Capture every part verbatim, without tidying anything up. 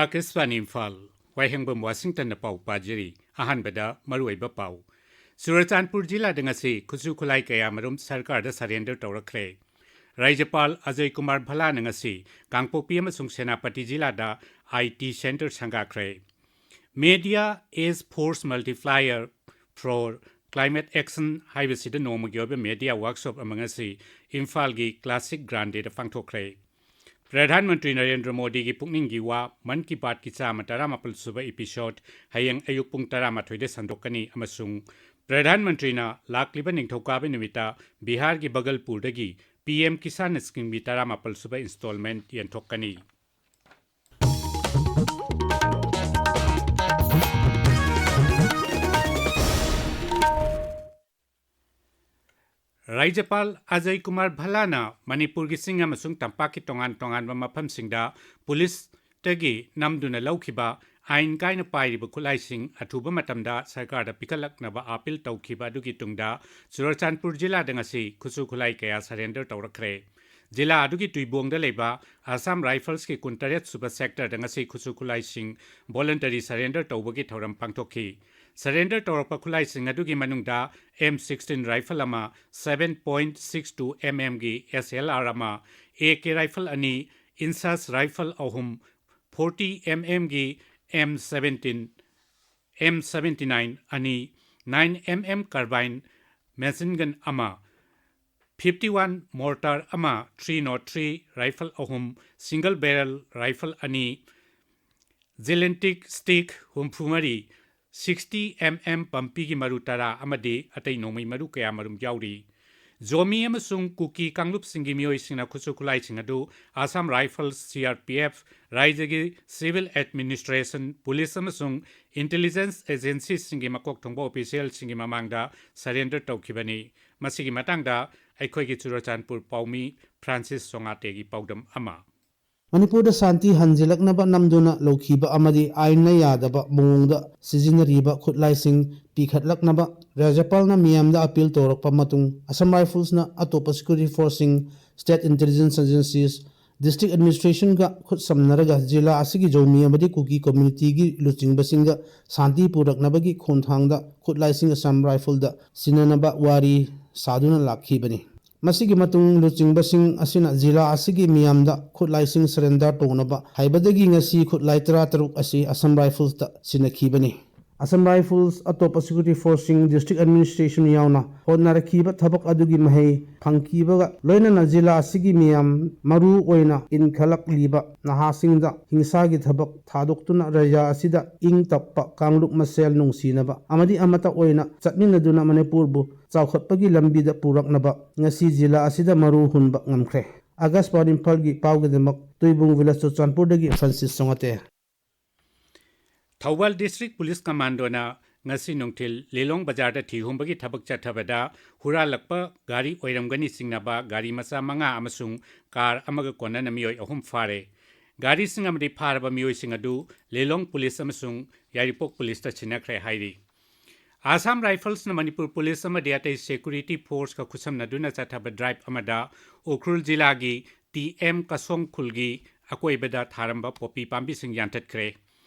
ꯑꯥꯀꯥꯁꯕꯥꯅꯤ ꯏꯝꯐꯥꯜ, ꯋꯥꯍꯦꯡꯕꯝ ꯋꯥꯁꯤꯡꯇꯟꯅ ꯄꯥꯎ ꯄꯥꯖꯔꯤ꯫ ꯑꯍꯥꯟꯕꯗ ꯃꯔꯨꯑꯣꯏꯕ ꯄꯥꯎ꯫ ꯆꯨꯔꯆꯥꯟꯄꯨꯔ ꯖꯤꯂꯥꯗ ꯉꯁꯤ ꯈꯨꯠꯁꯨ ꯈꯨꯠꯂꯥꯏ ꯀꯌꯥꯃꯔꯨꯝ ꯁꯔꯀꯥꯔꯗ surrender ꯇꯧꯔꯛꯈ꯭ꯔꯦ꯫ ꯔꯥꯖ꯭ꯌꯄꯥꯜ ꯑꯖꯌ ꯀꯨꯃꯥꯔ ꯚꯜꯂꯥꯅ ꯉꯁꯤ ꯀꯥꯡꯄꯣꯛꯄꯤ ꯑꯃꯁꯨꯡ ꯁꯦꯅꯥꯄꯇꯤ ꯖꯤꯂꯥꯗ I T centre ꯁꯪꯒꯥꯈ꯭ꯔꯦ꯫ Media as Force Multiplier for Climate Action ꯍꯥꯏꯕꯁꯤꯗ ꯅꯣꯡꯃꯒꯤ ꯑꯣꯏꯕ media workshop ꯑꯃ ꯉꯁꯤ ꯏꯝꯐꯥꯜꯒꯤ ꯀ꯭ꯂꯥꯁꯤꯛ ꯒ꯭ꯔꯥꯟꯗꯦꯗ ꯄꯥꯡꯊꯣꯛꯈ꯭ꯔꯦ꯫ ꯄ꯭ꯔꯙꯥꯟ ꯃꯟꯇ꯭ꯔꯤ ꯅꯔꯦꯟꯗ꯭ꯔ ꯃꯣꯗꯤꯒꯤ ꯄꯨꯛꯅꯤꯡꯒꯤ ꯋꯥ ꯃꯟ ꯀꯤ ꯕꯥꯠꯀꯤ ꯆꯥꯝꯃ ꯇꯔꯥꯃꯥꯄꯜ ꯁꯨꯕ episode ꯍꯌꯦꯡ ꯑꯌꯨꯛ ꯄꯨꯡ ꯇꯔꯥꯃꯥꯊꯣꯏꯗ ꯁꯟꯗꯣꯛꯀꯅꯤ ꯑꯃꯁꯨꯡ ꯄ꯭ꯔꯙꯥꯟ ꯃꯟꯇ꯭ꯔꯤꯅ ꯂꯥꯛꯂꯤꯕ ꯅꯤꯡꯊꯧꯀꯥꯕ ꯅꯨꯃꯤꯠꯇ ꯕꯤꯍꯥꯔꯒꯤ ꯕꯒꯜꯄꯨꯔꯗꯒꯤ P M Kisan Scheme ꯒꯤ ꯇꯔꯥꯃꯥꯄꯜ ꯁꯨꯕ installment ꯌꯦꯟꯊꯣꯛꯀꯅꯤ꯫ ꯔꯥꯖ꯭ꯌꯄꯥꯜ ꯑꯖꯌ ꯀꯨꯃꯥꯔ ꯚꯜꯂꯥꯅ ꯃꯅꯤꯄꯨꯔꯒꯤ ꯆꯤꯡ ꯑꯃꯁꯨꯡ ꯇꯝꯄꯥꯛꯀꯤ ꯇꯣꯉꯥꯟ ꯇꯣꯉꯥꯟꯕ ꯃꯐꯝꯁꯤꯡꯗ ꯄꯨꯂꯤꯁꯇꯒꯤ ꯅꯝꯗꯨꯅ ꯂꯧꯈꯤꯕ ꯑꯥꯏꯟ ꯀꯥꯏꯅ ꯄꯥꯏꯔꯤꯕ ꯈꯨꯠꯂꯥꯏꯁꯤꯡ ꯑꯊꯨꯕ ꯃꯇꯝꯗ ꯁꯔꯀꯥꯔꯗ ꯄꯤꯈꯠꯂꯛꯅꯕ appeal ꯇꯧꯈꯤꯕ ꯑꯗꯨꯒꯤ ꯇꯨꯡꯗ ꯆꯨꯔꯆꯥꯟꯄꯨꯔ ꯖꯤꯂꯥꯗ ꯉꯁꯤ ꯈꯨꯠꯁꯨ ꯈꯨꯠꯂꯥꯏ ꯀꯌꯥ surrender ꯇꯧꯔꯛꯈ꯭ꯔꯦ꯫ ꯖꯤꯂꯥ ꯑꯗꯨꯒꯤ ꯇꯨꯏꯕꯣꯡꯗ ꯂꯩꯕ Assam Rifles ꯀꯤ ꯀꯨꯟꯇꯔꯦꯠ ꯁꯨꯕ sector ꯗ ꯉꯁꯤ ꯈꯨꯠꯁꯨ ꯈꯨꯠꯂꯥꯏꯁꯤꯡ voluntary surrender ꯇꯧꯕꯒꯤ ꯊꯧꯔꯝ ꯄꯥꯡꯊꯣꯛꯈꯤ꯫ Surrender ꯇꯧꯔꯛꯄ ꯈꯨꯠꯂꯥꯏꯁꯤꯡ ꯑꯗꯨꯒꯤ ꯃꯅꯨꯡꯗ M sixteen rifle ꯑꯃ, seven point six two M M ꯒꯤ S L R ꯑꯃ, A K rifle ꯑꯅꯤ, INSAS rifle ꯑꯍꯨꯝ, forty M M ꯒꯤ M seventeen, M seventy nine ꯑꯅꯤ, nine M M carbine machine gun ꯑꯃ, fifty one mortar ꯑꯃ, three nought three rifle ꯑꯍꯨꯝ, single barrel rifle ꯑꯅꯤ, Zillentic stick ꯍꯨꯝꯐꯨ ꯃꯔꯤ, sixty M M ꯄꯝꯄꯤꯒꯤ ꯃꯔꯨ ꯇꯔꯥ ꯑꯃꯗꯤ ꯑꯇꯩ ꯅꯣꯡꯃꯩ ꯃꯔꯨ ꯀꯌꯥꯃꯔꯨꯝ ꯌꯥꯎꯔꯤ꯫ ꯖꯣꯃꯤ ꯑꯃꯁꯨꯡ ꯀꯨꯀꯤ ꯀꯥꯡꯂꯨꯞꯁꯤꯡꯒꯤ ꯃꯤꯑꯣꯏꯁꯤꯡꯅ ꯈꯨꯠꯁꯨ ꯈꯨꯠꯂꯥꯏꯁꯤꯡ ꯑꯗꯨ Assam Rifles, C R P F, ꯔꯥꯖ꯭ꯌꯒꯤ civil administration, police ꯑꯃꯁꯨꯡ intelligence agency ꯁꯤꯡꯒꯤ ꯃꯀꯣꯛ ꯊꯣꯡꯕ official ꯁꯤꯡꯒꯤ ꯃꯃꯥꯡꯗ surrender ꯇꯧꯈꯤꯕꯅꯤ꯫ ꯃꯁꯤꯒꯤ ꯃꯇꯥꯡꯗ ꯑꯩꯈꯣꯏꯒꯤ ꯆꯨꯔꯆꯥꯟꯄꯨꯔ ꯄꯥꯎꯃꯤ ꯐ꯭ꯔꯥꯟꯁꯤꯁ ꯁꯣꯉꯥꯇꯦꯒꯤ ꯄꯥꯎꯗꯝ ꯑꯃ꯫ ꯃꯅꯤꯄꯨꯔꯗ ꯁꯥꯟꯇꯤ ꯍꯟꯖꯤꯜꯂꯛꯅꯕ ꯅꯝꯗꯨꯅ ꯂꯧꯈꯤꯕ ꯑꯃꯗꯤ ꯑꯥꯏꯟꯅ ꯌꯥꯗꯕ ꯃꯑꯣꯡꯗ ꯁꯤꯖꯤꯟꯅꯔꯤꯕ ꯈꯨꯠꯂꯥꯏꯁꯤꯡ ꯄꯤꯈꯠꯂꯛꯅꯕ ꯔꯥꯖ꯭ꯌꯄꯥꯜꯅ ꯃꯤꯌꯥꯝꯗ appeal ꯇꯧꯔꯛꯄ ꯃꯇꯨꯡ, Assam Rifles ꯅ ꯑꯇꯣꯞꯄ security force ꯁꯤꯡ, state intelligence agencies, District Administrationꯒ ꯈꯨꯠꯁꯝꯅꯔꯒ ꯖꯤꯂꯥ ꯑꯁꯤꯒꯤ ꯖꯧꯃꯤ ꯑꯃꯗꯤ ꯀꯨꯀꯤ communityꯒꯤ ꯂꯨꯆꯤꯡꯕꯁꯤꯡꯒ ꯁꯥꯟꯇꯤ ꯄꯨꯔꯛꯅꯕꯒꯤ ꯈꯣꯡꯊꯥꯡꯗ ꯈꯨꯠꯂꯥꯏꯁꯤꯡ Assam Riflesꯗ ꯁꯤꯟꯅꯅꯕ ꯋꯥꯔꯤ ꯁꯥꯗꯨꯅ ꯂꯥꯛꯈꯤꯕꯅꯤ꯫ ꯃꯁꯤꯒꯤ ꯃꯇꯨꯡ ꯂꯨꯆꯤꯡꯕꯁꯤꯡ ꯑꯁꯤꯅ ꯖꯤꯂꯥ ꯑꯁꯤꯒꯤ ꯃꯤꯌꯥꯝꯗ ꯈꯨꯠꯂꯥꯏꯁꯤꯡ surrender ꯇꯧꯅꯕ ꯍꯥꯏꯕꯗꯒꯤ ꯉꯁꯤ ꯈꯨꯠꯂꯥꯏ ꯇꯔꯥꯇꯔꯨꯛ ꯑꯁꯤ Assam Riflesꯇ ꯁꯤꯟꯅꯈꯤꯕꯅꯤ꯫ Assam Rifles ꯑꯇꯣꯞꯄ security forceꯁꯤꯡ, district administration ꯌꯥꯎꯅ ꯍꯣꯠꯅꯔꯛꯈꯤꯕ ꯊꯕꯛ ꯑꯗꯨꯒꯤ ꯃꯍꯩ ꯐꯪꯈꯤꯕꯒ ꯂꯣꯏꯅꯅ ꯖꯤꯂꯥ ꯑꯁꯤꯒꯤ ꯃꯤꯌꯥꯝ ꯃꯔꯨ ꯑꯣꯏꯅ ꯏꯟꯈꯠꯂꯛꯂꯤꯕ ꯅꯍꯥꯁꯤꯡꯗ ꯍꯤꯡꯁꯥꯒꯤ ꯊꯕꯛ ꯊꯥꯗꯣꯛꯇꯨꯅ ꯔꯥꯖ꯭ꯌ ꯑꯁꯤꯗ ꯏꯪ ꯇꯞꯄ ꯀꯥꯡꯂꯨꯞ ꯃꯁꯦꯜ ꯅꯨꯡꯁꯤꯅꯕ ꯑꯃꯗꯤ ꯑꯃꯠꯇ ꯑꯣꯏꯅ ꯆꯠꯃꯤꯟꯅꯗꯨꯅ ꯃꯅꯤꯄꯨꯔꯕꯨ ꯆꯥꯎꯈꯠꯄꯒꯤ ꯂꯝꯕꯤꯗ ꯄꯨꯔꯛꯅꯕ ꯉꯁꯤ ꯖꯤꯂꯥ ꯑꯁꯤꯗ ꯃꯔꯨ ꯍꯨꯟꯕ ꯉꯝꯈ꯭ꯔꯦ꯫ ꯑꯥꯀꯥꯁꯕꯥꯅꯤ ꯏꯝꯐꯥꯜꯒꯤ ꯄꯥꯎꯒꯤꯗꯃꯛ ꯇꯨꯏꯕꯨꯡ village ꯆꯨꯔꯆꯥꯟꯄꯨꯔꯗꯒꯤ ꯐ꯭ꯔꯥꯟꯁꯤꯁ ꯁꯣꯉꯥꯇꯦ꯫ ꯊꯧꯕꯥꯜ District Police Commandoꯅ ꯉꯁꯤ ꯅꯨꯡꯊꯤꯜ ꯂꯤꯂꯣꯡ ꯕꯖꯥꯔꯗ ꯊꯤꯍꯨꯝꯕꯒꯤ ꯊꯕꯛ ꯆꯠꯊꯕꯗ ꯍꯨꯔꯥꯜꯂꯛꯄ ꯒꯥꯔꯤ ꯑꯣꯏꯔꯝꯒꯅꯤ ꯆꯤꯡꯅꯕ ꯒꯥꯔꯤ ꯃꯆꯥ ꯃꯉꯥ ꯑꯃꯁꯨꯡ car ꯑꯃꯒ ꯀꯣꯟꯅꯅ ꯃꯤꯑꯣꯏ ꯑꯍꯨꯝ ꯐꯥꯔꯦ꯫ ꯒꯥꯔꯤꯁꯤꯡ ꯑꯃꯗꯤ ꯐꯥꯔꯕ ꯃꯤꯑꯣꯏꯁꯤꯡ ꯑꯗꯨ ꯂꯤꯂꯣꯡ Police ꯑꯃꯁꯨꯡ ꯌꯥꯏꯔꯤꯄꯣꯛ Policeꯇ ꯁꯤꯟꯅꯈ꯭ꯔꯦ ꯍꯥꯏꯔꯤ꯫ Assam Riflesꯅ ꯃꯅꯤꯄꯨꯔ Police ꯑꯃꯗꯤ ꯑꯇꯩ security forceꯀ ꯈꯨꯠꯁꯝꯅꯗꯨꯅ ꯆꯠꯊꯕ drive ꯑꯃꯗ ꯎꯈ꯭ꯔꯨꯜ ꯖꯤꯂꯥꯒꯤ T M ꯀꯁꯣꯡ ꯈꯨꯜꯒꯤ ꯑꯀꯣꯏꯕꯗ ꯊꯥꯔꯝꯕ ꯄꯣꯄꯤ ꯄꯥꯝꯕꯤꯁꯤꯡ ꯌꯥꯟꯊꯠꯈ꯭ꯔꯦ꯫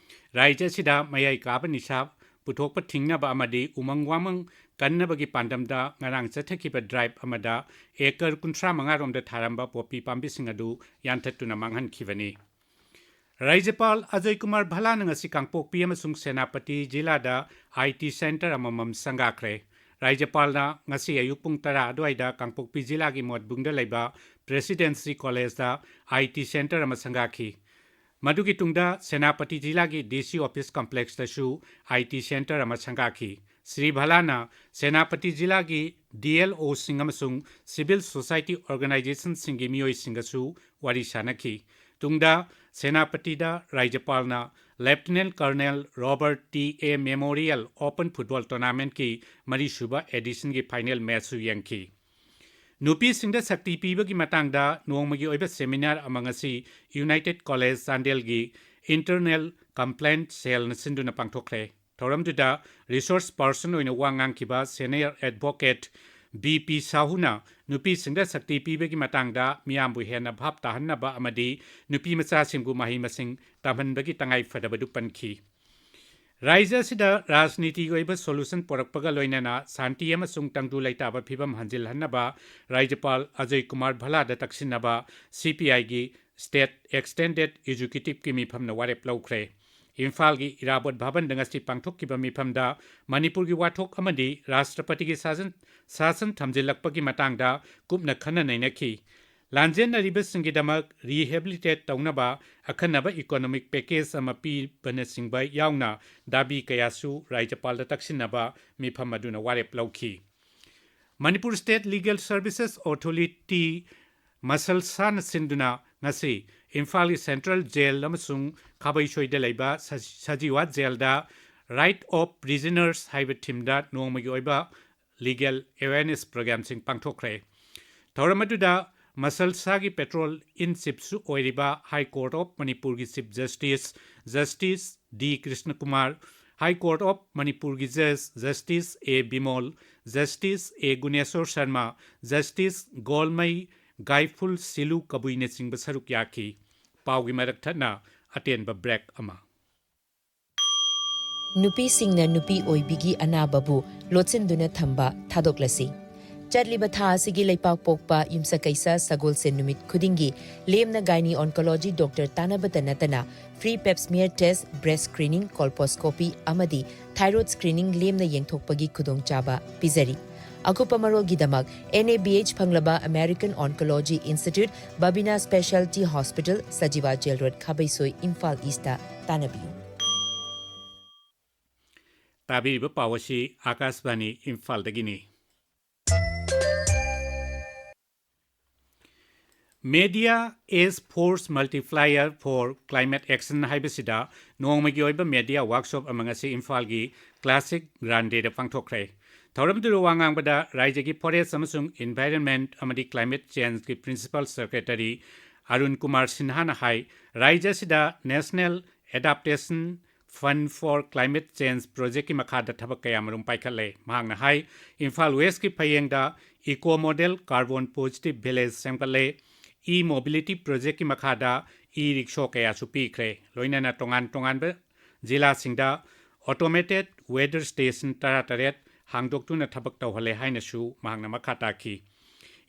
ꯔꯥꯖ꯭ꯌ ꯑꯁꯤꯗ ꯃꯌꯥꯏ ꯀꯥꯕ ꯅꯤꯁꯥ ꯄꯨꯊꯣꯛꯄ ꯊꯤꯡꯅꯕ ꯑꯃꯗꯤ ꯎꯃꯪ ꯋꯥꯃꯪ ꯀꯟꯅꯕꯒꯤ ꯄꯥꯟꯗꯝꯗ ꯉꯔꯥꯡ ꯆꯠꯊꯈꯤꯕ drive ꯑꯃꯗ acre ꯀꯨꯟꯊ꯭ꯔꯥ ꯃꯉꯥ ꯔꯣꯝꯗ ꯊꯥꯔꯝꯕ ꯄꯣꯄꯤ ꯄꯥꯝꯕꯤꯁꯤꯡ ꯑꯗꯨ ꯌꯥꯟꯊꯠꯇꯨꯅ ꯃꯥꯡꯍꯟꯈꯤꯕꯅꯤ꯫ ꯔꯥꯖ꯭ꯌꯄꯥꯜ ꯑꯖꯣꯏ ꯀꯨꯃꯥꯔ ꯚꯜꯂꯥꯅ ꯉꯁꯤ ꯀꯥꯡꯄꯣꯛꯄꯤ ꯑꯃꯁꯨꯡ ꯁꯦꯅꯥꯄꯇꯤ ꯖꯤꯂꯥꯗ I T center ꯑꯃꯃꯝ ꯁꯪꯒꯥꯈ꯭ꯔꯦ꯫ ꯔꯥꯖ꯭ꯌꯄꯥꯜꯅ ꯉꯁꯤ ꯑꯌꯨꯛ ꯄꯨꯡ ꯇꯔꯥ ꯑꯗꯨꯋꯥꯏꯗ ꯀꯥꯡꯄꯣꯛꯄꯤ ꯖꯤꯂꯥꯒꯤ ꯃꯣꯠꯕꯨꯡꯗ ꯂꯩꯕ Presidency Collegeꯇ I T center ꯑꯃ ꯁꯪꯒꯥꯈꯤ꯫ ꯃꯗꯨꯒꯤ ꯇꯨꯡꯗ ꯁꯦꯅꯥꯄꯇꯤ ꯖꯤꯂꯥꯒꯤ D C office complexꯇꯁꯨ I T center ꯑꯃ ꯁꯪꯒꯥꯈꯤ꯫ ꯁ꯭ꯔꯤ ꯚꯜꯂꯥꯅ ꯁꯦꯅꯥꯄꯇꯤ ꯖꯤꯂꯥꯒꯤ D L Oꯁꯤꯡ ꯑꯃꯁꯨꯡ civil society organizationꯁꯤꯡꯒꯤ ꯃꯤꯑꯣꯏꯁꯤꯡꯒꯁꯨ ꯋꯥꯔꯤ ꯁꯥꯅꯈꯤ꯫ ꯇꯨꯡꯗ ꯁꯦꯅꯥꯄꯇꯤꯗ ꯔꯥꯖ꯭ꯌꯄꯥꯜꯅ Lieutenant Colonel Robert T A Memorial Open Football Tournamentꯀꯤ ꯃꯔꯤꯁꯨꯕ editionꯒꯤ final matchꯁꯨ ꯌꯦꯡꯈꯤ꯫ ꯅꯨꯄꯤꯁꯤꯡꯗ ꯁꯛꯇꯤ ꯄꯤꯕꯒꯤ ꯃꯇꯥꯡꯗ ꯅꯣꯡꯃꯒꯤ ꯑꯣꯏꯕ seminar ꯑꯃ ꯉꯁꯤ United College ꯆꯥꯟꯗꯦꯜꯒꯤ Internal Complaint Cellꯅ ꯁꯤꯟꯗꯨꯅ ꯄꯥꯡꯊꯣꯛꯈ꯭ꯔꯦ꯫ ꯊꯧꯔꯝꯗꯨꯗ resource person ꯑꯣꯏꯅ ꯋꯥ ꯉꯥꯡꯈꯤꯕ Senior Advocate ꯕꯤ ꯄꯤ ꯁꯥꯍꯨꯅ ꯅꯨꯄꯤꯁꯤꯡꯗ ꯁꯛꯇꯤ ꯄꯤꯕꯒꯤ ꯃꯇꯥꯡꯗ ꯃꯤꯌꯥꯝꯕꯨ ꯍꯦꯟꯅ ꯚꯥꯞ ꯇꯥꯍꯟꯅꯕ ꯑꯃꯗꯤ ꯅꯨꯄꯤ ꯃꯆꯥꯁꯤꯡꯕꯨ ꯃꯍꯩ ꯃꯁꯤꯡ ꯇꯝꯍꯟꯕꯒꯤ ꯇꯉꯥꯏ ꯐꯗꯕꯗꯨ ꯄꯟꯈꯤ꯫ ꯔꯥꯖ꯭ꯌ ꯑꯁꯤꯗ ꯔꯥꯖꯅꯤꯇꯤꯒꯤ ꯑꯣꯏꯕ solution ꯄꯨꯔꯛꯄꯒ ꯂꯣꯏꯅꯅ ꯁꯥꯟꯇꯤ ꯑꯃꯁꯨꯡ ꯇꯪꯗꯨ ꯂꯩꯇꯥꯕ ꯐꯤꯕꯝ ꯍꯟꯖꯤꯜꯍꯟꯅꯕ ꯔꯥꯖ꯭ꯌꯄꯥꯜ ꯑꯖꯌ ꯀꯨꯃꯥꯔ ꯚꯜꯂꯥꯗ ꯇꯛꯁꯤꯟꯅꯕ ꯁꯤ ꯄꯤ ꯑꯥꯏꯒꯤ State Extended Executiveꯀꯤ ꯃꯤꯐꯝꯅ ꯋꯥꯔꯦꯞ ꯂꯧꯈ꯭ꯔꯦ꯫ ꯏꯝꯐꯥꯜꯒꯤ ꯏꯔꯥꯕꯣꯠ ꯚꯕꯟꯗ ꯉꯁꯤ ꯄꯥꯡꯊꯣꯛꯈꯤꯕ ꯃꯤꯐꯝꯗ ꯃꯅꯤꯄꯨꯔꯒꯤ ꯋꯥꯊꯣꯛ ꯑꯃꯗꯤ ꯔꯥꯁꯇ꯭ꯔꯄꯇꯤꯒꯤ ꯁꯥꯖꯟ-, ꯁꯥꯁꯟ ꯊꯝꯖꯤꯜꯂꯛꯄꯒꯤ ꯃꯇꯥꯡꯗ ꯀꯨꯞꯅ ꯈꯟꯅ ꯅꯩꯅꯈꯤ꯫ ꯂꯥꯟꯖꯦꯟꯅꯔꯤꯕꯁꯤꯡꯒꯤꯗꯃꯛ rehabilitate ꯇꯧꯅꯕ ꯑꯈꯟꯅꯕ economic package ꯑꯃ ꯄꯤꯕꯅꯆꯤꯡꯕ ꯌꯥꯎꯅ ꯗꯥꯕꯤ ꯀꯌꯥꯁꯨ ꯔꯥꯖ꯭ꯌꯄꯥꯜꯗ ꯇꯛꯁꯤꯟꯅꯕ ꯃꯤꯐꯝ ꯑꯗꯨꯅ ꯋꯥꯔꯦꯞ ꯂꯧꯈꯤ꯫ Manipur State Legal Services Authority, ꯃꯁꯜꯁꯥꯅ ꯁꯤꯟꯗꯨꯅ ꯉꯁꯤ ꯏꯝꯐꯥꯜꯒꯤ Central Jail ꯑꯃꯁꯨꯡ ꯈꯥꯕꯩꯁꯣꯏꯗ ꯂꯩꯕ ꯁ-, ꯁꯖꯤꯋꯥ Jailꯗ Right of Prisoners ꯍꯥꯏꯕ themeꯗ ꯅꯣꯡꯃꯒꯤ ꯑꯣꯏꯕ legal awareness programmeꯁꯤꯡ ꯄꯥꯡꯊꯣꯛꯈ꯭ꯔꯦ꯫ ꯊꯧꯔꯝ ꯑꯗꯨꯗ ꯃꯁꯜꯁꯥꯒꯤ Patrol in Chiefꯁꯨ ꯑꯣꯏꯔꯤꯕ High Court of ꯃꯅꯤꯄꯨꯔꯒꯤ Chief Justice, Justice D ꯀ꯭ꯔꯤꯁꯅꯀꯨꯃꯥꯔ, High Court of ꯃꯅꯤꯄꯨꯔꯒꯤ Judge Justice ꯑꯦ ꯕꯤꯃꯣꯜ, Justice ꯑꯦ ꯒꯨꯅꯦꯁꯣꯔ ꯁꯔꯃ, Justice ꯒꯣꯜꯃꯩ ꯒꯥꯏꯐꯨꯜ ꯁꯤꯂꯨ ꯀꯕꯨꯏꯅꯆꯤꯡꯕ ꯁꯔꯨꯛ ꯌꯥꯈꯤ꯫ ꯄꯥꯎꯒꯤ ꯃꯔꯛ ꯊꯠꯅ ꯑꯇꯦꯟꯕ break ꯑꯃ꯫ ꯅꯨꯄꯤꯁꯤꯡꯅ ꯅꯨꯄꯤ ꯑꯣꯏꯕꯤꯒꯤ ꯑꯅꯥꯕꯕꯨ ꯂꯣꯠꯁꯤꯟꯗꯨꯅ ꯊꯝꯕ ꯊꯥꯗꯣꯛꯂꯁꯤ꯫ ꯆꯠꯂꯤꯕ ꯊꯥ ꯑꯁꯤꯒꯤ ꯂꯩꯄꯥꯛ ꯄꯣꯛꯄ ꯌꯨꯝꯁꯀꯩꯁ ꯁꯒꯣꯜꯁꯦꯟ ꯅꯨꯃꯤꯠ ꯈꯨꯗꯤꯡꯒꯤ ꯂꯦꯝꯅ gynae oncology doctor ꯇꯥꯟꯅꯕꯇ ꯅꯠꯇꯅ free pap smear test, breast screening, colposcopy ꯑꯃꯗꯤ thyroid screening ꯂꯦꯝꯅ ꯌꯦꯡꯊꯣꯛꯄꯒꯤ ꯈꯨꯗꯣꯡꯆꯥꯕ ꯄꯤꯖꯔꯤ꯫ ꯑꯀꯨꯞꯄ ꯃꯔꯣꯜꯒꯤꯗꯃꯛ N A B H ꯐꯪꯂꯕ American Oncology Institute, Babina Specialty Hospital, Sajiwa Jail Road, ꯈꯥꯕꯩꯁꯣꯏ, Imphal Eastꯇ ꯇꯥꯟꯅꯕꯤꯌꯨ꯫ ꯇꯥꯕꯤꯔꯤꯕ ꯄꯥꯎ ꯑꯁꯤ ꯑꯥꯀꯥꯁꯕꯥꯅꯤ ꯏꯝꯐꯥꯜꯗꯒꯤꯅꯤ꯫ Media as Force Multiplier for Climate Action ꯍꯥꯏꯕꯁꯤꯗ ꯅꯣꯡꯃꯒꯤ ꯑꯣꯏꯕ media workshop ꯑꯃ ꯉꯁꯤ ꯏꯝꯐꯥꯜꯒꯤ Classic Grandeꯗ ꯄꯥꯡꯊꯣꯛꯈ꯭ꯔꯦ꯫ ꯊꯧꯔꯝꯗꯨꯗ ꯋꯥ ꯉꯥꯡꯕꯗ ꯔꯥꯖ꯭ꯌꯒꯤ Forest ꯑꯃꯁꯨꯡ Environment ꯑꯃꯗꯤ Climate Changeꯒꯤ Principal Secretary Arun Kumar ꯁꯤꯟꯍꯥꯅ ꯍꯥꯏ, ꯔꯥꯖ꯭ꯌ ꯑꯁꯤꯗ National Adaptation Fund for Climate Change Projectꯀꯤ ꯃꯈꯥꯗ ꯊꯕꯛ ꯀꯌꯥꯃꯔꯨꯝ ꯄꯥꯏꯈꯠꯂꯦ꯫ ꯃꯍꯥꯛꯅ ꯍꯥꯏ, ꯏꯝꯐꯥꯜ ꯋꯦꯁꯀꯤ ꯐꯌꯦꯡꯗ Eco Model Carbon Positive Village ꯁꯦꯝꯒꯠꯂꯦ, E Mobility Projectꯀꯤ ꯃꯈꯥꯗ E Rickshaw ꯀꯌꯥꯁꯨ ꯄꯤꯈ꯭ꯔꯦ, ꯂꯣꯏꯅꯅ ꯇꯣꯉꯥꯟ ꯇꯣꯉꯥꯟꯕ ꯖꯤꯂꯥꯁꯤꯡꯗ Automated Weather Station ꯇꯔꯥꯇꯔꯦꯠ ꯍꯥꯡꯗꯣꯛꯇꯨꯅ ꯊꯕꯛ ꯇꯧꯍꯜꯂꯦ ꯍꯥꯏꯅꯁꯨ ꯃꯍꯥꯛꯅ ꯃꯈꯥ ꯇꯥꯈꯤ꯫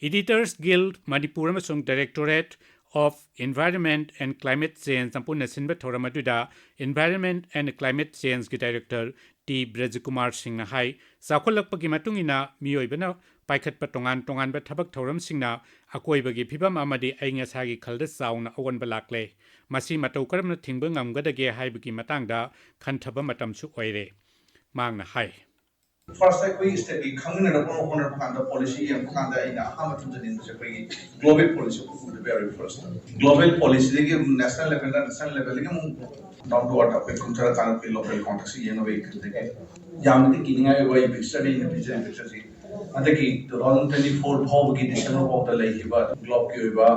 Editors Guild ꯃꯅꯤꯄꯨꯔ ꯑꯃꯁꯨꯡ Directorate of Environment and Climate Change ꯄꯨꯟꯅ ꯁꯤꯟꯕ ꯊꯧꯔꯝ ꯑꯗꯨꯗ Environment and Climate Changeꯀꯤ Director ꯇꯤ ꯕ꯭ꯔꯖꯀꯨꯃꯥꯔ ꯁꯤꯡꯅ ꯍꯥꯏ, ꯆꯥꯎꯈꯠꯂꯛꯄꯒꯤ ꯃꯇꯨꯡ ꯏꯟꯅ ꯃꯤꯑꯣꯏꯕꯅ ꯄꯥꯏꯈꯠꯄ ꯇꯣꯉꯥꯟ ꯇꯣꯉꯥꯟꯕ ꯊꯕꯛ ꯊꯧꯔꯝꯁꯤꯡꯅ ꯑꯀꯣꯏꯕꯒꯤ ꯐꯤꯕꯝ ꯑꯃꯗꯤ ꯑꯏꯪ ꯑꯁꯥꯒꯤ ꯈꯜꯗ ꯆꯥꯎꯅ ꯑꯑꯣꯟꯕ ꯂꯥꯛꯂꯦ꯫ ꯃꯁꯤ ꯃꯇꯧ ꯀꯔꯝꯅ ꯊꯤꯡꯕ ꯉꯝꯒꯗꯒꯦ ꯍꯥꯏꯕꯒꯤ ꯃꯇꯥꯡꯗ ꯈꯟꯊꯕ ꯃꯇꯝꯁꯨ ꯑꯣꯏꯔꯦ꯫ ꯃꯍꯥꯛꯅ ꯍꯥꯏ꯫ First ꯑꯩꯈꯣꯏ stateꯀꯤ ꯈꯪꯃꯤꯟꯅꯅꯕ ꯍꯣꯠꯅꯔꯛꯄ ꯀꯥꯟꯗ, policy ꯌꯦꯡꯉꯛꯄ ꯀꯥꯟꯗ ꯑꯩꯅ ꯑꯍꯥꯟꯕ ꯊꯝꯖꯅꯤꯡꯕꯁꯦ ꯑꯩꯈꯣꯏꯒꯤ global policy ꯑꯩꯈꯣꯏ ꯄꯨꯗꯕ ꯌꯥꯔꯣꯏ꯫ First global policyꯗꯒꯤ national levelꯗ, national levelꯗꯒꯤ ꯑꯃꯨꯛ down to earth ꯑꯩꯈꯣꯏ ꯀꯨꯝꯊꯔꯀꯥꯟꯗ ꯑꯩꯈꯣꯏ local context ꯌꯦꯡꯅꯕꯒꯤ ꯈꯟꯖꯒꯦ꯫ ꯌꯥꯝꯅꯗꯤ ꯀꯤꯅꯤꯡꯉꯥꯏ ꯑꯣꯏꯕ ꯑꯩ pictureꯅꯤ ꯑꯩꯅ ꯄꯤꯖꯔꯤ꯫ Pictureꯁꯤ ꯍꯟꯗꯛꯀꯤ two thousand twenty four ꯐꯥꯎꯕꯒꯤ December ꯐꯥꯎꯗ ꯂꯩꯈꯤꯕ globeꯀꯤ ꯑꯣꯏꯕ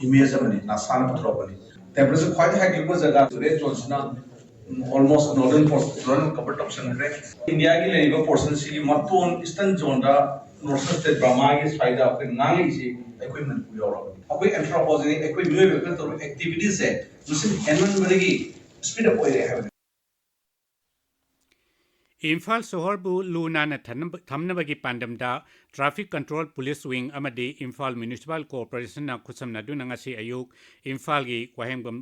image ꯑꯃꯅꯤ, NASAꯅ ꯄꯨꯊꯣꯔꯛꯄꯅꯤ꯫ Temperature ꯈ꯭ꯋꯥꯏꯗꯒꯤ ꯍꯥꯏꯒꯠꯂꯛꯄ ꯖꯒꯥ red zoneꯁꯤꯅ almost northern portion ꯂꯣꯏꯅ cover ꯇꯧꯁꯟꯈ꯭ꯔꯦ꯫ Indiaꯒꯤ ꯂꯩꯔꯤꯕ portionꯁꯤꯒꯤ ꯃꯇꯣꯟ eastern zoneꯗ northern state Burmaꯒꯤ side ꯑꯩꯈꯣꯏ ꯉꯥꯡꯉꯛꯏꯁꯤ ꯑꯩꯈꯣꯏ ꯃꯅꯤꯄꯨꯔ ꯌꯥꯎꯔꯕꯅꯤ꯫ ꯑꯩꯈꯣꯏ anthropogenic ꯑꯩꯈꯣꯏ ꯃꯤꯑꯣꯏꯕ ꯈꯛꯇ ꯇꯧꯕ activityꯁꯦ ꯃꯁꯤꯡ ꯍꯦꯟꯃꯟꯕꯗꯒꯤ speed up ꯑꯣꯏꯔꯦ ꯍꯥꯏꯕꯅꯤ꯫ ꯏꯝꯐꯥꯜ ꯁꯣꯍꯣꯔꯕꯨ ꯂꯨ ꯅꯥꯟꯅ ꯊꯝꯅꯕ-, ꯊꯝꯅꯕꯒꯤ ꯄꯥꯟꯗꯝꯗ Traffic Control Police Wing ꯑꯃꯗꯤ ꯏꯝꯐꯥꯜ Municipal Corporationꯅ ꯈꯨꯠꯁꯝꯅꯗꯨꯅ ꯉꯁꯤ ꯑꯌꯨꯛ ꯏꯝꯐꯥꯜꯒꯤ ꯋꯥꯍꯦꯡꯕꯝ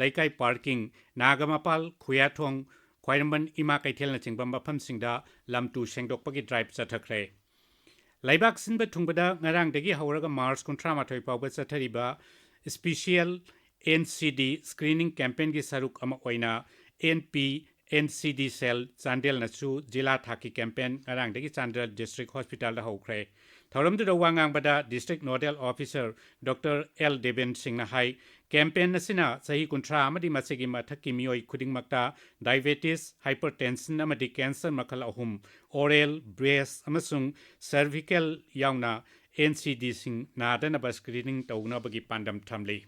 ꯂꯩꯀꯥꯏ parking, ꯅꯥꯒꯃꯄꯥꯜ, ꯈꯨꯌꯥꯊꯣꯡ, ꯈ꯭ꯋꯥꯏꯔꯝꯕꯟ ꯏꯃꯥ ꯀꯩꯊꯦꯜꯅꯆꯤꯡꯕ ꯃꯐꯝꯁꯤꯡꯗ ꯂꯝ ꯇꯨ ꯁꯦꯡꯗꯣꯛꯄꯒꯤ drive ꯆꯠꯊꯈ꯭ꯔꯦ꯫ ꯂꯩꯕꯥꯛ ꯁꯤꯟꯕ ꯊꯨꯡꯕꯗ ꯉꯔꯥꯡꯗꯒꯤ ꯍꯧꯔꯒ March ꯀꯨꯟꯊ꯭ꯔꯥ ꯃꯥꯊꯣꯏ ꯐꯥꯎꯕ ꯆꯠꯊꯔꯤꯕ special N C D screening campaignꯒꯤ ꯁꯔꯨꯛ ꯑꯃ ꯑꯣꯏꯅ N P N C D cell ꯆꯥꯟꯗꯦꯜꯅꯁꯨ ꯖꯤꯂꯥ ꯊꯥꯛꯀꯤ campaign ꯉꯔꯥꯡꯗꯒꯤ ꯆꯥꯟꯗꯦꯜ District Hospitalꯗ ꯍꯧꯈ꯭ꯔꯦ꯫ ꯊꯧꯔꯝꯗꯨꯗ ꯋꯥ ꯉꯥꯡꯕꯗ District Nodal Officer Doctor L Deben ꯁꯤꯡꯅ ꯍꯥꯏ, campaign ꯑꯁꯤꯅ ꯆꯍꯤ ꯀꯨꯟꯊ꯭ꯔꯥ ꯑꯃꯗꯤ ꯃꯁꯤꯒꯤ ꯃꯊꯛꯀꯤ ꯃꯤꯑꯣꯏ ꯈꯨꯗꯤꯡꯃꯛꯇ diabetes, hypertension ꯑꯃꯗꯤ cancer ꯃꯈꯜ ꯑꯍꯨꯝ, oral, breast ꯑꯃꯁꯨꯡ cervical ꯌꯥꯎꯅ N C Dꯁꯤꯡ ꯅꯥꯗꯅꯕ screening ꯇꯧꯅꯕꯒꯤ ꯄꯥꯟꯗꯝ ꯊꯝꯂꯤ꯫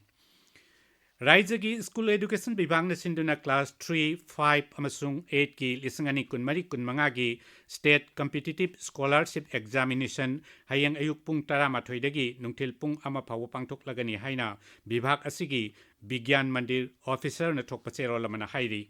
ꯔꯥꯏꯖ꯭ꯌꯒꯤ ꯁ꯭ꯀꯨꯜ ꯑꯦꯗꯨꯀꯦꯁꯟ ꯕꯤꯚꯥꯒꯅ ꯁꯤꯟꯗꯨꯅ ꯀ꯭ꯂꯥꯁ ꯊ꯭ꯔꯤ, ꯐꯥꯏꯚ ꯑꯃꯁꯨꯡ ꯑꯩꯠꯀꯤ ꯂꯤꯁꯤꯡ ꯑꯅꯤ ꯀꯨꯟꯃꯔꯤ ꯀꯨꯟꯃꯉꯥꯒꯤ ꯁ꯭ꯇꯦꯠ ꯀꯝꯄꯤꯇꯤꯇꯤꯚ ꯁ꯭ꯀꯣꯂꯔꯁꯤꯞ ꯑꯦꯛꯖꯥꯃꯤꯅꯦꯁꯟ ꯍꯌꯦꯡ ꯑꯌꯨꯛ ꯄꯨꯡ ꯇꯔꯥꯃꯥꯊꯣꯏꯗꯒꯤ ꯅꯨꯡꯊꯤꯜ ꯄꯨꯡ ꯑꯃ ꯐꯥꯎꯕ ꯄꯥꯡꯊꯣꯛꯂꯒꯅꯤ ꯍꯥꯏꯅ ꯕꯤꯚꯥꯒ ꯑꯁꯤꯒꯤ ꯕꯤꯒ꯭ꯌꯥꯟ ꯃꯟꯗꯤꯔ ꯑꯣꯐꯤꯁꯔꯅ ꯊꯣꯛꯄ ꯆꯦꯔꯣꯜ ꯑꯃꯅ ꯍꯥꯏꯔꯤ꯫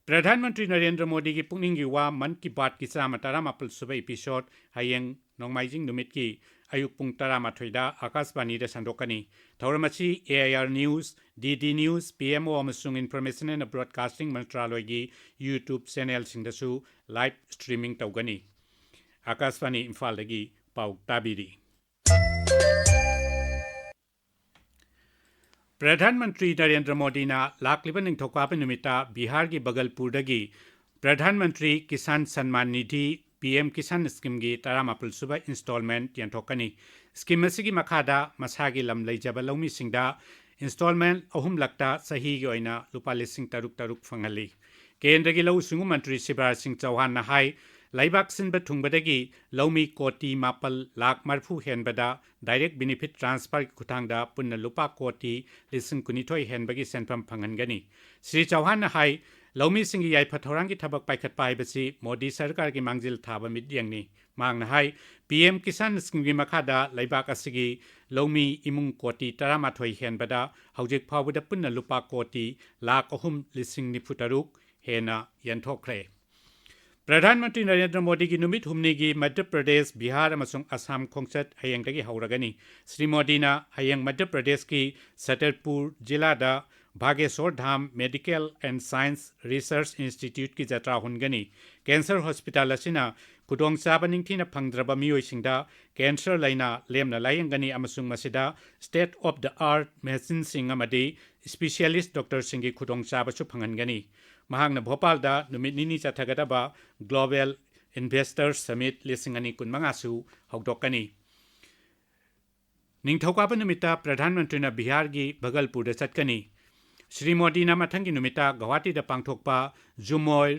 ꯄ꯭ꯔꯙꯥꯟ ꯃꯟꯇ꯭ꯔꯤ ꯅꯔꯦꯟꯗ꯭ꯔ ꯃꯣꯗꯤꯒꯤ ꯄꯨꯛꯅꯤꯡꯒꯤ ꯋꯥ ꯃꯟ ꯀꯤ ꯕꯥꯠꯀꯤ ꯆꯥꯝꯃ ꯇꯔꯥꯃꯥꯄꯜ ꯁꯨꯕ ꯏꯄꯤꯁꯣꯗ ꯍꯌꯦꯡ ꯅꯣꯡꯃꯥꯏꯖꯤꯡ ꯅꯨꯃꯤꯠꯀꯤ ꯑꯌꯨꯛ ꯄꯨꯡ ꯇꯔꯥꯃꯥꯊꯣꯏꯗ ꯑꯥꯀꯥꯁꯕꯥꯅꯤꯗ ꯁꯟꯗꯣꯛꯀꯅꯤ꯫ ꯊꯧꯔꯝ ꯑꯁꯤ A I R news, D D news, P M O ꯑꯃꯁꯨꯡ ꯏꯟꯐꯣꯔꯃꯦꯁꯟ ꯑꯦꯟ ꯕ꯭ꯔꯣꯗꯀꯥꯁꯇꯤꯡ ꯃꯟꯇ꯭ꯔꯥꯂꯣꯏꯒꯤ YouTube ꯆꯦꯅꯦꯜꯁꯤꯡꯗꯁꯨ ꯂꯥꯏꯚ ꯁ꯭ꯇ꯭ꯔꯤꯃꯤꯡ ꯇꯧꯒꯅꯤ꯫ ꯑꯥꯀꯥꯁꯕꯥꯅꯤ ꯏꯝꯐꯥꯜꯗꯒꯤ ꯄꯥꯎ ꯇꯥꯕꯤꯔꯤ꯫ ꯄ꯭ꯔꯙꯥꯟ ꯃꯟꯇ꯭ꯔꯤ ꯅꯔꯦꯟꯗ꯭ꯔ ꯃꯣꯗꯤꯅ ꯂꯥꯛꯂꯤꯕ ꯅꯤꯡꯊꯧꯀꯥꯕ ꯅꯨꯃꯤꯠꯇ ꯕꯤꯍꯥꯔꯒꯤ ꯕꯒꯜꯄꯨꯔꯗꯒꯤ ꯄ꯭ꯔꯙꯥꯟ ꯃꯟꯇ꯭ꯔꯤ ꯀꯤꯁꯥꯟ ꯁꯟꯃꯥꯟ ꯅꯤꯙꯤ, ꯄꯤ ꯑꯦꯝ ꯀꯤꯁꯥꯟ ꯁ꯭ꯀꯤꯝꯒꯤ ꯇꯔꯥꯃꯥꯄꯜ ꯁꯨꯕ ꯏꯟꯁꯇꯣꯜꯃꯦꯟꯠ ꯌꯦꯟꯊꯣꯛꯀꯅꯤ꯫ ꯁ꯭ꯀꯤꯝ ꯑꯁꯤꯒꯤ ꯃꯈꯥꯗ ꯃꯁꯥꯒꯤ ꯂꯝ ꯂꯩꯖꯕ ꯂꯧꯃꯤꯁꯤꯡꯗ ꯏꯟꯁꯇꯣꯜꯃꯦꯟꯠ ꯑꯍꯨꯝꯂꯛꯇ ꯆꯍꯤꯒꯤ ꯑꯣꯏꯅ ꯂꯨꯄꯥ ꯂꯤꯁꯤꯡ ꯇꯔꯨꯛ ꯇꯔꯨꯛ ꯐꯪꯍꯜꯂꯤ꯫ ꯀꯦꯟꯗ꯭ꯔꯒꯤ ꯂꯧꯎ ꯁꯤꯡꯎ ꯃꯟꯇ꯭ꯔꯤ ꯁꯤꯕꯔꯥꯖ ꯁꯤꯡ ꯆꯧꯍꯥꯟꯅ ꯍꯥꯏ, ꯂꯩꯕꯥꯛ ꯁꯤꯟꯕ ꯊꯨꯡꯕꯗꯒꯤ ꯂꯧꯃꯤ ꯀꯣꯇꯤ ꯃꯥꯄꯜ ꯂꯥꯈ ꯃꯔꯤꯐꯨ ꯍꯦꯟꯕꯗ ꯗꯥꯏꯔꯦꯛ ꯕꯦꯅꯤꯐꯤꯠ ꯇ꯭ꯔꯥꯟꯁꯐꯔꯒꯤ ꯈꯨꯠꯊꯥꯡꯗ ꯄꯨꯟꯅ ꯂꯨꯄꯥ ꯀꯣꯇꯤ ꯂꯤꯁꯤꯡ ꯀꯨꯟꯅꯤꯊꯣꯏ ꯍꯦꯟꯕꯒꯤ ꯁꯦꯟꯐꯝ ꯐꯪꯍꯟꯒꯅꯤ꯫ ꯁ꯭ꯔꯤ ꯆꯧꯍꯥꯟꯅ ꯍꯥꯏ, ꯂꯧꯃꯤꯁꯤꯡꯒꯤ ꯌꯥꯏꯐ ꯊꯧꯔꯥꯡꯒꯤ ꯊꯕꯛ ꯄꯥꯏꯈꯠꯄ ꯍꯥꯏꯕꯁꯤ ꯃꯣꯗꯤ ꯁꯔꯀꯥꯔꯒꯤ ꯃꯥꯡꯖꯤꯜ ꯊꯥꯕ ꯃꯤꯠꯌꯦꯡꯅꯤ꯫ ꯃꯍꯥꯛꯅ ꯍꯥꯏ, ꯄꯤ ꯑꯦꯝ ꯀꯤꯁꯥꯟ ꯁ꯭ꯀꯤꯝꯒꯤ ꯃꯈꯥꯗ ꯂꯩꯕꯥꯛ ꯑꯁꯤꯒꯤ ꯂꯧꯃꯤ ꯏꯃꯨꯡ ꯀꯣꯇꯤ ꯇꯔꯥꯃꯥꯊꯣꯏ ꯍꯦꯟꯕꯗ ꯍꯧꯖꯤꯛ ꯐꯥꯎꯕꯗ ꯄꯨꯟꯅ ꯂꯨꯄꯥ ꯀꯣꯇꯤ ꯂꯥꯈ ꯑꯍꯨꯝ ꯂꯤꯁꯤꯡ ꯅꯤꯐꯨ ꯇꯔꯨꯛ ꯍꯦꯟꯅ ꯌꯦꯟꯊꯣꯛꯈ꯭ꯔꯦ꯫ ꯄ꯭ꯔꯙꯥꯟ ꯃꯟꯇ꯭ꯔꯤ ꯅꯔꯦꯟꯗ꯭ꯔ ꯃꯣꯗꯤꯒꯤ ꯅꯨꯃꯤꯠ ꯍꯨꯝꯅꯤꯒꯤ ꯃꯙ꯭ꯌ ꯄ꯭ꯔꯗꯦꯁ, ꯕꯤꯍꯥꯔ ꯑꯃꯁꯨꯡ ꯑꯁꯥꯝ ꯈꯣꯡꯆꯠ ꯍꯌꯦꯡꯗꯒꯤ ꯍꯧꯔꯒꯅꯤ꯫ ꯁ꯭ꯔꯤ ꯃꯣꯗꯤꯅ ꯍꯌꯦꯡ ꯃꯙ꯭ꯌ ꯄ꯭ꯔꯗꯦꯁꯀꯤ ꯁꯇꯔꯄꯨꯔ ꯖꯤꯂꯥꯗ Bageshwar Dham medical and science research ꯏꯟꯁꯇꯤꯇ꯭ꯌꯨꯠꯀꯤ ꯖꯇ꯭ꯔꯥ ꯍꯨꯟꯒꯅꯤ꯫ ꯀꯦꯟꯁꯔ ꯍꯣꯁꯄꯤꯇꯥꯜ ꯑꯁꯤꯅ ꯈꯨꯗꯣꯡꯆꯥꯕ ꯅꯤꯡꯊꯤꯅ ꯐꯪꯗ꯭ꯔꯕ ꯃꯤꯑꯣꯏꯁꯤꯡꯗ ꯀꯦꯟꯁꯔ ꯂꯥꯏꯅꯥ ꯂꯦꯝꯅ ꯂꯥꯌꯦꯡꯒꯅꯤ ꯑꯃꯁꯨꯡ ꯃꯁꯤꯗ state of the art ꯃꯦꯁꯤꯟꯁꯤꯡ ꯑꯃꯗꯤ ꯁ꯭ꯄꯤꯁꯤꯌꯦꯂꯤꯁ ꯗꯣꯛꯇꯔꯁꯤꯡꯒꯤ ꯈꯨꯗꯣꯡꯆꯥꯕꯁꯨ ꯐꯪꯍꯟꯒꯅꯤ꯫ ꯃꯍꯥꯛꯅ ꯚꯣꯄꯥꯜꯗ ꯅꯨꯃꯤꯠ ꯅꯤꯅꯤ ꯆꯠꯊꯒꯗꯕ ꯒ꯭ꯂꯣꯕꯦꯜ ꯏꯟꯚꯦꯁꯇꯔ ꯁꯃꯤꯠ ꯂꯤꯁꯤꯡ ꯑꯅꯤ ꯀꯨꯟꯃꯉꯥꯁꯨ ꯍꯧꯗꯣꯛꯀꯅꯤ꯫ ꯅꯤꯡꯊꯧꯀꯥꯕ ꯅꯨꯃꯤꯠꯇ ꯄ꯭ꯔꯙꯥꯟ ꯃꯟꯇ꯭ꯔꯤꯅ ꯕꯤꯍꯥꯔꯒꯤ ꯚꯒꯜꯄꯨꯔꯗ ꯆꯠꯀꯅꯤ꯫ ꯁ꯭ꯔꯤ ꯃꯣꯗꯤꯅ ꯃꯊꯪꯒꯤ ꯅꯨꯃꯤꯠꯇ ꯒꯧꯍꯥꯇꯤꯗ ꯄꯥꯡꯊꯣꯛꯄ ꯖꯨꯃꯣꯏ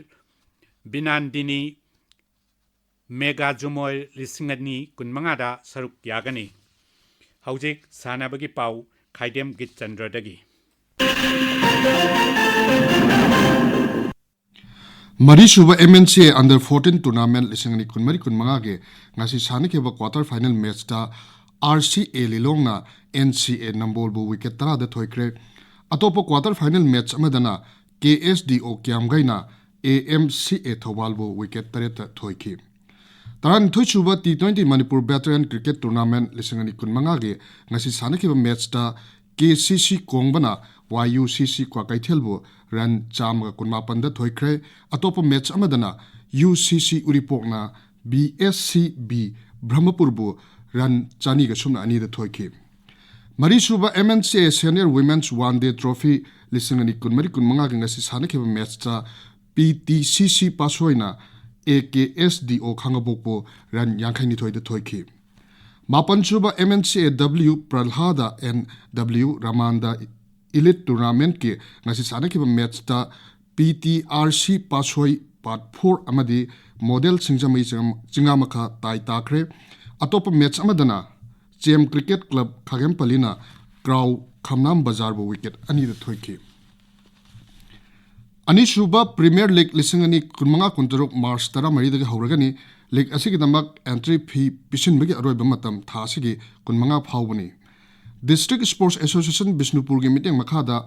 ꯕꯤꯅꯥꯟꯗꯤꯅꯤ ꯃꯦꯒꯥ ꯖꯨꯃꯣꯏ ꯂꯤꯁꯤꯡ ꯑꯅꯤ ꯀꯨꯟꯃꯉꯥꯗ ꯁꯔꯨꯛ ꯌꯥꯒꯅꯤ꯫ ꯍꯧꯖꯤꯛ ꯁꯥꯟꯅꯕꯒꯤ ꯄꯥꯎ ꯈꯥꯏꯗꯦꯝ ꯒꯤꯠꯆꯟꯗ꯭ꯔꯗꯒꯤ꯫ ꯃꯔꯤꯁꯨꯕ M N C A Under fourteen Tournament ꯂꯤꯁꯤꯡ ꯑꯅꯤ ꯀꯨꯟꯃꯔꯤ ꯀꯨꯟꯃꯉꯥꯒꯤ ꯉꯁꯤ ꯁꯥꯟꯅꯈꯤꯕ quarter final matchꯇ R C A ꯂꯤꯂꯣꯡꯅ N C A ꯅꯝꯕꯣꯜꯕꯨ wicket ꯇꯔꯥꯗ ꯊꯣꯏꯈ꯭ꯔꯦ꯫ ꯑꯇꯣꯞꯄ quarter final match ꯑꯃꯗꯅ K S D O ꯀ꯭ꯌꯥꯝꯒꯩꯅ A M C A ꯊꯧꯕꯥꯜꯕꯨ wicket ꯇꯔꯦꯠꯇ ꯊꯣꯏꯈꯤ꯫ ꯇꯔꯥꯅꯤꯊꯣꯏ ꯁꯨꯕ T twenty Manipur Veteran Cricket Tournament ꯂꯤꯁꯤꯡ ꯑꯅꯤ ꯀꯨꯟꯃꯉꯥꯒꯤ ꯉꯁꯤ ꯁꯥꯟꯅꯈꯤꯕ matchꯇ K C C ꯀꯣꯡꯕꯅ Y U C C ꯀ꯭ꯋꯥꯀꯩꯊꯦꯜꯕꯨ run ꯆꯥꯝꯃꯒ ꯀꯨꯟꯃꯥꯄꯟꯗ ꯊꯣꯏꯈ꯭ꯔꯦ꯫ ꯑꯇꯣꯞꯄ match ꯑꯃꯗꯅ U C C ꯎꯔꯤꯄꯣꯛꯅ B S C B ꯕ꯭ꯔꯍꯃꯄꯨꯔꯕꯨ run ꯆꯅꯤꯒ ꯁꯨꯞꯅ ꯑꯅꯤꯗ ꯊꯣꯏꯈꯤ꯫ ꯃꯔꯤꯁꯨꯕ M N C A Senior Women's One Day Trophy ꯂꯤꯁꯤꯡ ꯑꯅꯤ ꯀꯨꯟꯃꯔꯤ ꯀꯨꯟꯃꯉꯥꯒꯤ ꯉꯁꯤ ꯁꯥꯟꯅꯈꯤꯕ matchꯇ P T C C ꯄꯥꯁꯣꯏꯅ A K S D O ꯈꯥꯉꯕꯣꯛꯄꯨ run ꯌꯥꯡꯈꯩꯅꯤꯊꯣꯏꯗ ꯊꯣꯏꯈꯤ꯫ ꯃꯥꯄꯟꯁꯨꯕ M N C A W Prahlada and W Ramanda Elite Tournamentꯀꯤ ꯉꯁꯤ ꯁꯥꯟꯅꯈꯤꯕ matchꯇ P T R C ꯄꯥꯁꯣꯏ Part four ꯑꯃꯗꯤ Model ꯁꯤꯡꯖꯃꯩ ꯆꯤꯡꯉꯥ-, ꯆꯤꯡꯉꯥꯃꯈꯥ tie ꯇꯥꯈ꯭ꯔꯦ꯫ ꯑꯇꯣꯞꯄ match ꯑꯃꯗꯅ ꯆꯦꯝ Cricket Club ꯈꯥꯒꯦꯝꯄꯜꯂꯤꯅ ꯀ꯭ꯔꯥꯎ ꯈꯝꯅꯥꯝ ꯕꯖꯥꯔꯕꯨ wicket ꯑꯅꯤꯗ ꯊꯣꯏꯈꯤ꯫ ꯑꯅꯤꯁꯨꯕ Premier League ꯂꯤꯁꯤꯡ ꯑꯅꯤ ꯀꯨꯟꯃꯉꯥ ꯀꯨꯟꯇꯔꯨꯛ March ꯇꯔꯥꯃꯔꯤꯗꯒꯤ ꯍꯧꯔꯒꯅꯤ꯫ League ꯑꯁꯤꯒꯤꯗꯃꯛ entry fee ꯄꯤꯁꯤꯟꯕꯒꯤ ꯑꯔꯣꯏꯕ ꯃꯇꯝ ꯊꯥ ꯑꯁꯤꯒꯤ ꯀꯨꯟꯃꯉꯥ ꯐꯥꯎꯕꯅꯤ꯫ District Sports Association ꯕꯤꯁꯅꯨꯄꯨꯔꯒꯤ ꯃꯤꯠꯌꯦꯡ ꯃꯈꯥꯗ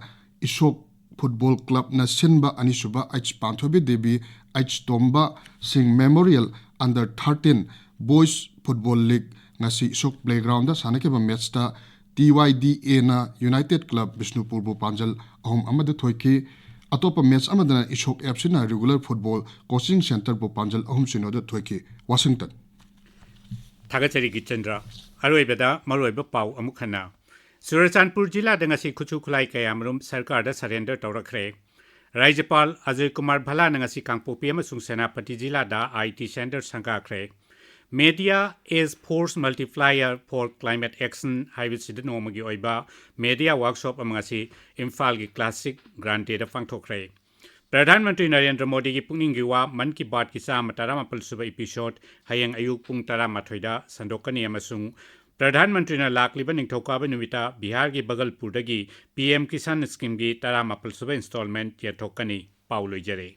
ꯏꯁꯣꯛ Football Clubꯅ ꯁꯤꯟꯕ ꯑꯅꯤꯁꯨꯕ H ꯄꯥꯟꯊꯣꯏꯕꯤ ꯗꯦꯕꯤ, H ꯇꯣꯝꯕ ꯁꯤꯡ Memorial Under thirteen Boys Football League ꯉꯁꯤ ꯏꯁꯣꯛ Playgroundꯗ ꯁꯥꯟꯅꯈꯤꯕ matchꯇ T Y D Aꯅ United Club ꯕꯤꯁꯅꯨꯄꯨꯔꯕꯨ ꯄꯥꯟꯖꯜ ꯑꯍꯨꯝ ꯑꯃꯗ ꯊꯣꯏꯈꯤ꯫ ꯑꯇꯣꯞꯄ match ꯑꯃꯗꯅ ꯏꯁꯣꯛ Fcꯅ Regular Football Coaching Centreꯕꯨ ꯄꯥꯟꯖꯜ ꯑꯍꯨꯝ ꯁꯤꯅꯣꯗ ꯊꯣꯏꯈꯤ꯫ Washington꯫ ꯊꯥꯒꯠꯆꯔꯤ ꯒꯤꯆꯟꯗ꯭ꯔ꯫ ꯑꯔꯣꯏꯕꯗ ꯃꯔꯨꯑꯣꯏꯕ ꯄꯥꯎ ꯑꯃꯨꯛ ꯍꯟꯅ꯫ ꯆꯨꯔꯆꯥꯟꯄꯨꯔ ꯖꯤꯂꯥꯗ ꯉꯁꯤ ꯈꯨꯠꯁꯨ ꯈꯨꯠꯂꯥꯏ ꯀꯌꯥꯃꯔꯨꯝ ꯁꯔꯀꯥꯔꯗ surrender ꯇꯧꯔꯛꯈ꯭ꯔꯦ꯫ ꯔꯥꯖ꯭ꯌꯄꯥꯜ ꯑꯖꯣꯏ ꯀꯨꯃꯥꯔ ꯚꯜꯂꯥꯅ ꯉꯁꯤ ꯀꯥꯡꯄꯣꯛꯄꯤ ꯑꯃꯁꯨꯡ ꯁꯦꯅꯥꯄꯇꯤ ꯖꯤꯂꯥꯗ I T centre ꯁꯪꯒꯥꯈ꯭ꯔꯦ꯫ Media as Force Multiplier for Climate Action ꯍꯥꯏꯕꯁꯤꯗ ꯅꯣꯡꯃꯒꯤ ꯑꯣꯏꯕ media workshop ꯑꯃ ꯉꯁꯤ ꯏꯝꯐꯥꯜꯒꯤ Classic Grande ꯗ ꯄꯥꯡꯊꯣꯛꯈ꯭ꯔꯦ꯫ ꯄ꯭ꯔꯙꯥꯟ ꯃꯟꯇ꯭ꯔꯤ ꯅꯔꯦꯟꯗ꯭ꯔ ꯃꯣꯗꯤꯒꯤ ꯄꯨꯛꯅꯤꯡꯒꯤ ꯋꯥ ꯃꯟ ꯀꯤ ꯕꯥꯠꯀꯤ ꯆꯥꯝꯃ ꯇꯔꯥꯃꯥꯄꯜ ꯁꯨꯕ episode ꯍꯌꯦꯡ ꯑꯌꯨꯛ ꯄꯨꯡ ꯇꯔꯥꯃꯥꯊꯣꯏꯗ ꯁꯟꯗꯣꯛꯀꯅꯤ ꯑꯃꯁꯨꯡ ꯄ꯭ꯔꯙꯥꯟ ꯃꯟꯇ꯭ꯔꯤꯅ ꯂꯥꯛꯂꯤꯕ ꯅꯤꯡꯊꯧꯀꯥꯕ ꯅꯨꯃꯤꯠꯇ ꯕꯤꯍꯥꯔꯒꯤ ꯕꯒꯜꯄꯨꯔꯗꯒꯤ ꯄꯤ ꯑꯦꯝ ꯀꯤꯁꯥꯟ ꯁ꯭ꯀꯤꯝꯒꯤ ꯇꯔꯥꯃꯥꯄꯜ ꯁꯨꯕ ꯏꯟꯁꯇꯣꯜꯃꯦꯟꯠ ꯌꯦꯟꯊꯣꯛꯀꯅꯤ꯫ ꯄꯥꯎ ꯂꯣꯏꯖꯔꯦ꯫